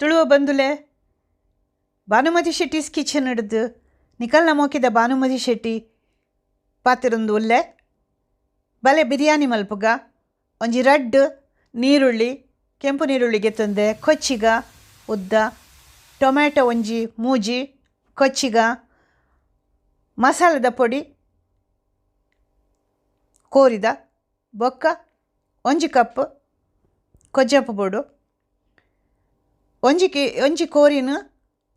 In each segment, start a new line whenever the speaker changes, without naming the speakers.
Tuluva ಬಂಧುಲೆ Bhanumati Shetty's kitchen ಹಿಡ್ದು ನಿಕಲ್ನ ಮೋಕಿದ ಭಾನುಮತಿ ಶೆಟ್ಟಿ ಪಾತಿರೊಂದು ಉಲ್ಲೆ. ಬಲೆ ಬಿರಿಯಾನಿ ಮಲ್ಪುಗ ಒಂಜಿ ರಡ್ಡ್ ನೀರುಳ್ಳಿ, ಕೆಂಪು ನೀರುಳ್ಳಿಗೆ ತಂದೆ ಕೊಚ್ಚಿಗ ಉದ್ದ, ಟೊಮೆಟೊ ಒಂಜಿ ಮೂಜಿ ಕೊಚ್ಚಿಗ, ಮಸಾಲದ ಪೊಡಿ ಕೋರಿದ ಬೊಕ್ಕ ಒಂಜಿ ಕಪ್ ಕೊಜ್ಜಪ್ಪು ಬೋಡು, ಒಂಜಿ ಒಂಜಿ ಕೋರಿನ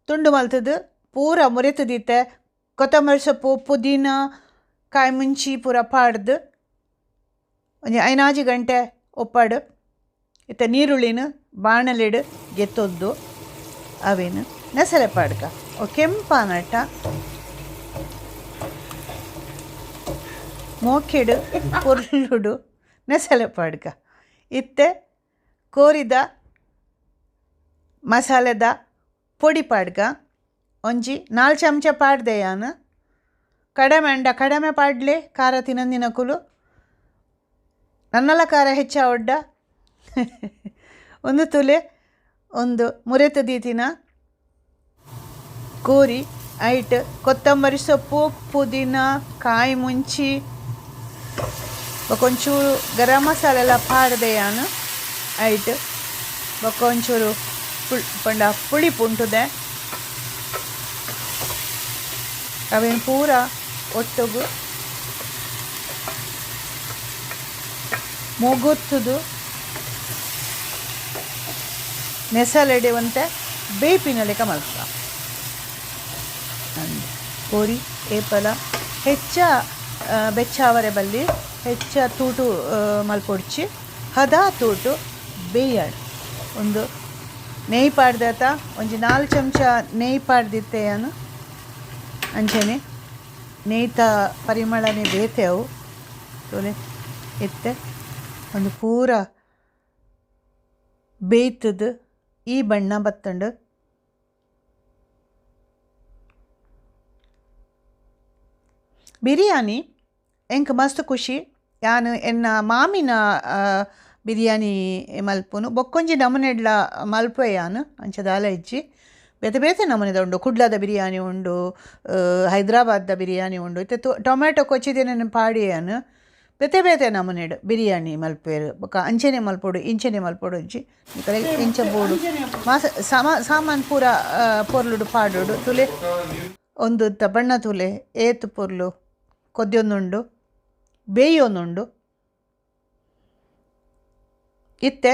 ತುಂಡು ಮಲ್ತದು ಪೂರ ಮುರೆತದಿತ್ತೆ, ಕೊತ್ತಂಬರಿ ಸೊಪ್ಪು ಪುದೀನ ಕಾಯಿ ಮುಂಚಿ ಪೂರ ಪಾಡ್ದು ಒಂಜಿ ಐನಾಜಿ ಗಂಟೆ ಒಪ್ಪಾಡು. ಇತ್ತೆ ನೀರುಳ್ಳಿನ ಬಾಣಲೆಡು ಗೆತ್ತೊದ್ದು ಅವೇನು ನೆಸಲೆ ಪಾಡ್ಕ ಓ ಕೆಂಪಾನಟ ಮೋಕೆಡು ಪೊರ್ಲುಡು ನೆಸಲೆ ಪಾಡ್ಕ. ಇತ್ತೆ ಕೋರಿದ ಮಸಾಲೆದ ಪೊಡಿ ಪಾಡ್ಕ ಒಂಜಿ 4 ಚಮಚ ಪಾಡ್ದೆ ಯಾನು. ಕಡಮೆ ಅಂಡ ಕಡಮೆ ಪಾಡ್ಲೆ ಖಾರ ತಿನ್ನಂದಿನಕುಲು, ನನ್ನಲ ಖಾರ ಹೆಚ್ಚಾವಡ್ಡ ಒಂದು ತುಲೆ ಒಂದು ಮುರೆತ ದೀತಿನ ಕೋರಿ ಐಟ್ ಕೊತ್ತಂಬರಿ ಸೊಪ್ಪು ಪುದೀನ ಕಾಯಿ ಮುಂಚಿ ಬೊಕ ಒಂಚೂರು ಗರಂ ಮಸಾಲೆ ಎಲ್ಲ ಪಾಡ್ದೆ ಯಾನು ಐಟ್ ಬೊಕ ಒಂಚೂರು ಪಂಡ ಪುಳಿ ಪುಂಟುದೆ ಅವೇನು ಪೂರ ಒಟ್ಟುಗು ಮೊಗುತ್ತುದು ನೆಸಲೆಡೆವಂತೆ ಬೇಪಿನ ಲೆಕ್ಕ ಮಲ್ಪ. ಕೋರಿ ಏಪಲ ಹೆಚ್ಚ ಬೆಚ್ಚಾವರೆ ಬಲ್ಲಿ ಹೆಚ್ಚ ತೂಟು ಮಲ್ಪೊಡ್ಚಿ, ಹದ ತೂಟು ಬೇಯಾಡ್. ಒಂದು ನೆಯ್ ಪಾಡ್ದಾತ ಒಂಜಿ 4 ಚಮಚ ನೆಯ್ ಪಾಡ್ದಿತ್ತೆ ಯಾನು. ಅಂಚನೆ ನೇಯ್ತ ಪರಿಮಳನೆ ಬೇತೆ ಅವು ತೋಲೆ. ಇತ್ತೆ ಒಂದು ಪೂರ ಬೇಯ್ತದ ಈ ಬಣ್ಣ ಬತ್ತಂಡು. ಬಿರಿಯಾನಿ ಎಂಕ್ ಮಸ್ತ್ ಖುಷಿ. ಯಾನು ಎನ್ನ ಮಾಮಿನ ಬಿರಿಯಾನಿ ಮಲ್ಪುನು ಬೊಕ್ಕೊಂಜಿ ನಮೂನೆಡ್ಲ ಮಲ್ಪುವೆ ಯಾನು, ಅಂಚ ದಾಲ ಇಜ್ಜಿ. ಬೇತೆ ಬೇತೆ ನಮೂನೆದ ಉಂಡು, ಕುಡ್ಲದ ಬಿರಿಯಾನಿ ಉಂಡು, ಹೈದ್ರಾಬಾದ್ದ ಬಿರಿಯಾನಿ ಉಂಡು. ಇತ್ತೆ ಟೊಮೆಟೊ ಕೊಚ್ಚಿದೇನೆ ಪಾಡಿ ಯಾನು. ಬೇತೆ ಬೇತೆ ನಮೂನೆಡ್ ಬಿರಿಯಾನಿ ಮಲ್ಪುವೆರ್. ಬೊಕ್ಕ ಅಂಚನೆ ಮಲ್ಪೊಡು ಇಂಚನೆ ಮಲ್ಪೊಡು ಇಜ್ಜಿ ಇಂಚ ಬೋಡು ಮಾಸ ಸಾಮಾನು ಪೂರ ಪೊರ್ಲುಡು ಪಾಡೋಡು. ತುಲೆ ಒಂದು ಬಣ್ಣ ತುಲೆ ಏತು ಪೊರ್ಲು ಕೊದ್ಯೊಂದುಂಡು ಬೇಯೊಂದುಂಡು. ಇತ್ತೆ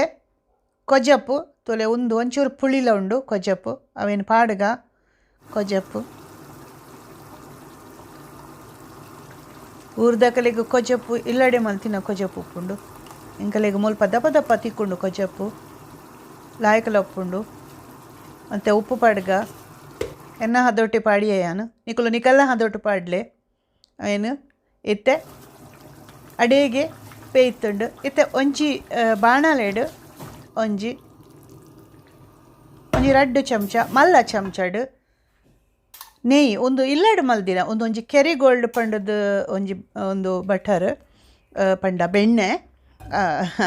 ಕೊಜಪು ತುಲೆ ಒಂದು ಒಂಚೂರು ಪುಳಿಲ ಉಂಡು ಕೊಜಪು, ಅವೇನು ಪಾಡ್ಗ ಕೊಜಪು. ಊರ್ದಕಲೆಗ್ ಕೊಜಪು ಇಲ್ಲಡೆ ಮಲ್ತಿನ ಕೊಜಪು ಉಪ್ಪುಂಡು. ಎಂಕಲೆಗ್ ಮುಲ್ಪ ದಪ್ಪ ದಪ್ಪ ತಿಕ್ಕುಂಡು ಕೊಜಪು, ಲಾಯ್ಕಲ ಉಪ್ಪುಂಡು. ಮತ್ತು ಉಪ್ಪು ಪಾಡ್ಗ ಎನ್ನ ಹದೊಟ್ಟಿ ಪಾಡಿಯೆ ಯಾನು, ನಿಕುಲು ನಿಕಲ್ನ ಹದೊಟ್ಟು ಪಾಡ್ಲೆ. ಅವೇನು ಇತ್ತೆ ಅಡೇಗೆ ಬೇಯ್ತುಂಡು. ಇತ್ತೆ ಒಂಜಿ ಬಾಣಲೆಡ್ ಒಂಜಿ ಒಂಜಿ 2 ಚಮಚ ಮಲ್ಲ ಚಮಚಡ್ ನೆಯ್ ಒಂದು ಇಲ್ಲಡ್ ಮಲ್ದಿನ ಒಂದೊಂಜಿ ಕೆರಿಗೋಲ್ಡ್ ಪಂಡದು ಒಂಜಿ ಒಂದು ಬಟರ್ ಪಂಡ ಬೆಣ್ಣೆ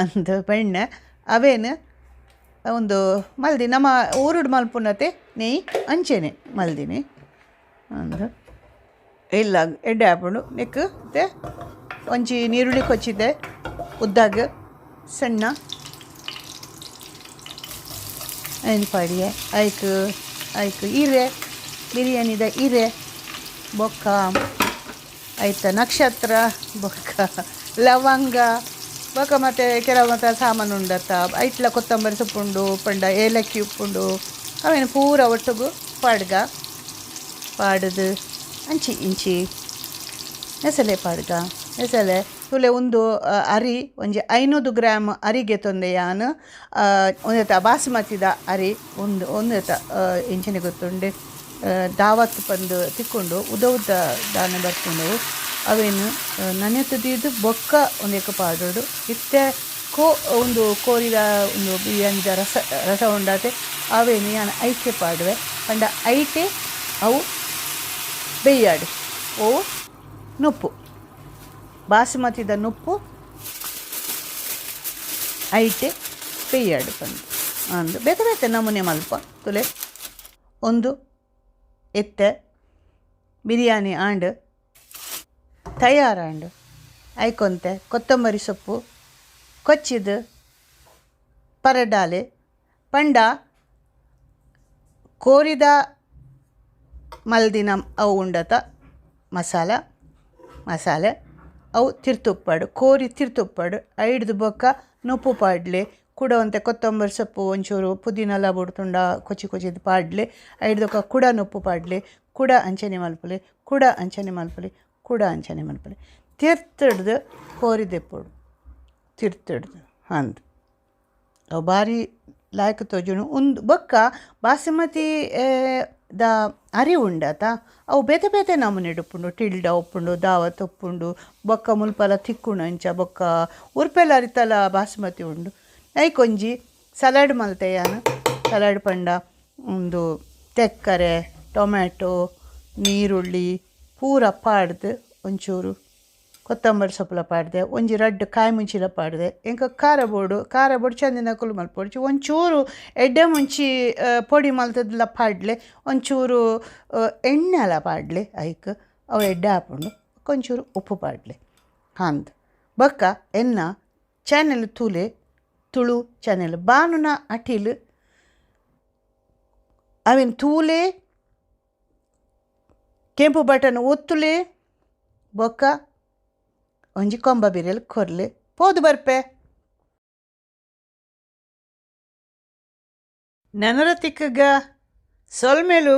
ಅಂದ್ ಬೆಣ್ಣೆ ಅವೇನು ಒಂದು ಮಲ್ದಿ ನಮ್ಮ ಊರುಡು ಮಲ್ಪುನತೆ ನೆಯ್ ಅಂಚೆನೆ ಮಲ್ದಿನಿ. ಅಂದ್ ಇಲ್ಲ ಎಡ್ಡೆ ಆಪುಂಡು. ನೆಕ್ ಇತ್ತೆ ಒಂಜಿ ನೀರುಳ್ಳಿ ಕೊಚ್ಚಿದ್ದೆ ಉದ್ದಾಗ ಸಣ್ಣ ಐನ್ ಪಾಡಿಯೆ. ಐಕ್ ಐಕ್ ಇರೆ ಬಿರಿಯಾನಿದ ಇರೆ ಬೊಕ್ಕ ಐತ ನಕ್ಷತ್ರ ಬೊಕ್ಕ ಲವಂಗ ಬೊಕ್ಕ ಮತ್ತು ಕೆಲವು ಮತ್ತು ಸಾಮಾನು ಉಂಡತ್ತ ಐಟ್ಲ ಕೊತ್ತಂಬರಿ ಸೊಪ್ಪುಂಡು ಪಂಡ ಏಲಕ್ಕಿ ಉಪ್ಪುಂಡು ಅವೇನು ಪೂರ ಒಟ್ಟುಗು ಪಾಡ್ಗ ಪಾಡುದು ಅಂಚಿ ಇಂಚಿ ನೆಸಲೆ ಪಾಡ್ಗ ನೆಸಲೆ ತುಲೆ ಒಂದು ಅರಿ ಒಂಜಿ 500 ಗ್ರಾಮ್ ಅರಿಗೆ ತೊಂದೆ ಯಾನು. ಒಂದೆತ ಬಾಸುಮತಿದ ಅರಿ ಒಂದು ಒಂದೆತ ಇಂಚಿನ ಗೊತ್ತುಂಡೆ ದಾವತ್ ಪಂದು ತಿಕ್ಕೊಂಡು ಉದ್ದ ಉದ್ದ ದಾನೆ ಬರ್ಪುಂಡು ಅವೇನು ನನೆತ್ ದೀದ್ ಬೊಕ್ಕ ಒಂದೆಕ್ ಪಾಡೋಡು. ಇತ್ತೆ ಕೋ ಒಂದು ಕೋರಿದ ಒಂದು ಬಿರಿಯಾನಿದ ರಸ ರಸ ಉಂಡಾತೆ ಅವೇನು ಯಾನ್ ಐಕೆ ಪಾಡುವೆ. ಪಂಡ ಐಟೆ ಅವು ಬೇಯಾಡು. ಓ ನುಪ್ಪು ಬಾಸುಮತಿದ ನುಪ್ಪು ಐಟೆ ಬೇಯಾಡು ಪಂದು. ಅಂದ್ ಬೇತೆ ಬೇತೆ ನಮೂನೆ ಮಲ್ಪ ತುಲೆ. ಒಂದು ಇತ್ತೆ ಬಿರಿಯಾನಿ ಆಂಡ್, ತಯಾರಾಂಡ್. ಐಕೊಂತೆ ಕೊತ್ತಂಬರಿ ಸೊಪ್ಪು ಕೊಚ್ಚಿದ್ ಪರಡಾಲೆ. ಪಂಡ ಕೋರಿದ ಮಲ್ದಿನ ಅವು ಉಂಡತ ಮಸಾಲ, ಮಸಾಲೆ ಅವು ತಿರ್ತುಪ್ಪಡು, ಕೋರಿ ತಿರ್ತುಪ್ಪಡು. ಐಡ್ದ್ ಬೊಕ್ಕ ನುಪ್ಪು ಪಾಡ್ಲೆ, ಕುಡ ಒಂತೆ ಕೊತ್ತಂಬರಿ ಸೊಪ್ಪು, ಒಂಚೂರು ಪುದೀನಲ ಬೊಡ್ತುಂಡ ಕೊಚ್ಚಿ ಕೊಚ್ಚಿದ್ ಪಾಡ್ಲೆ. ಐಡ್ದ್ ಬೊಕ್ಕ ಕುಡ ನುಪ್ಪು ಪಾಡ್ಲೆ, ಕುಡ ಅಂಚನೆ ಮಲ್ಪುಲೆ, ಕುಡ ಅಂಚನೆ ಮಲ್ಪುಲೆ, ಕುಡ ಅಂಚನೆ ಮಲ್ಪುಲೆ. ತಿರ್ತುಡ್ದು ಕೋರಿ ದೆಪ್ಪೊಡು ತಿರ್ತುಡ್ದು. ಅಂದ್, ಅವು ಬಾರಿ ಲಾಯ್ಕ್ ತೋಜುಂಡು. ಉಂದು ಬೊಕ್ಕ ಬಾಸುಮತಿ ದ ಅರಿ ಉಂಡತ, ಅವು ಬೇತೆ ಬೇತೆ ನಮೂನೆಡ್ ಉಪ್ಪುಂಡು. ಟಿಲ್ಡ ಉಪ್ಪುಂಡು, ದಾವತ್ ಉಪ್ಪುಂಡು, ಬೊಕ್ಕ ಮುಲ್ಪಲ ತಿಕ್ಕುಂಡು ಅಂಚ. ಬೊಕ್ಕ ಉರ್ಪೆಲ ಅರಿತಲ ಬಾಸುಮತಿ ಉಂಡು. ಐಕೊಂಜಿ ಸಲಾಡ್ ಮಲ್ತೆ ಯಾನ್. ಸಲಾಡ್ ಪಂಡ ಉಂದು ತೆಕ್ಕರೆ, ಟೊಮೆಟೊ, ನೀರುಳ್ಳಿ ಪೂರ ಪಾಡ್ದು, ಒಂಚೂರು ಕೊತ್ತಂಬರಿ ಸೊಪ್ಪುಲ ಪಾಡ್ದೆ, ಒಂಜಿ ರಡ್ಡ್ ಕಾಯಿ ಮುಂಚಿಲ ಪಾಡ್ದೆ. ಎಂಕ್ ಖಾರ ಬೋಡು, ಖಾರ ಬೊಡ್ಚಂದಿನಕುಲು ಮಲ್ಪೊಡ್ಚಿ. ಒಂಚೂರು ಎಡ್ಡೆ ಮುಂಚಿ ಪೊಡಿ ಮಲ್ತುದುಲ ಪಾಡ್ಲೆ, ಒಂಚೂರು ಎಣ್ಣೆಲ ಪಾಡ್ಲೆ ಐಕ್, ಅವು ಎಡ್ಡೆ ಆಪುಂಡು. ಒಂಚೂರು ಉಪ್ಪು ಪಾಡ್ಲೆ. ಅಂದ್, ಬೊಕ್ಕ ಎನ್ನ ಚಾನೆಲ್ ತೂಲೆ, ತುಳು ಚಾನೆಲ್ ಬಾನುನ ಅಟಿಲ್, ಅವೆನ್ ತೂಲೆ, ಕೆಂಪು ಬಟನ್ ಒತ್ತುಲೆ, ಬೊಕ್ಕ ಒಂಜಿ ಕೊಂಬ ಬಿರೆಲ್ ಕೊರ್ಲೆ. ಪೋದು ಬರ್ಪೆ. ನನರ ತಿಕ್ಕಗ. ಸೊಲ್ಮೆಲು.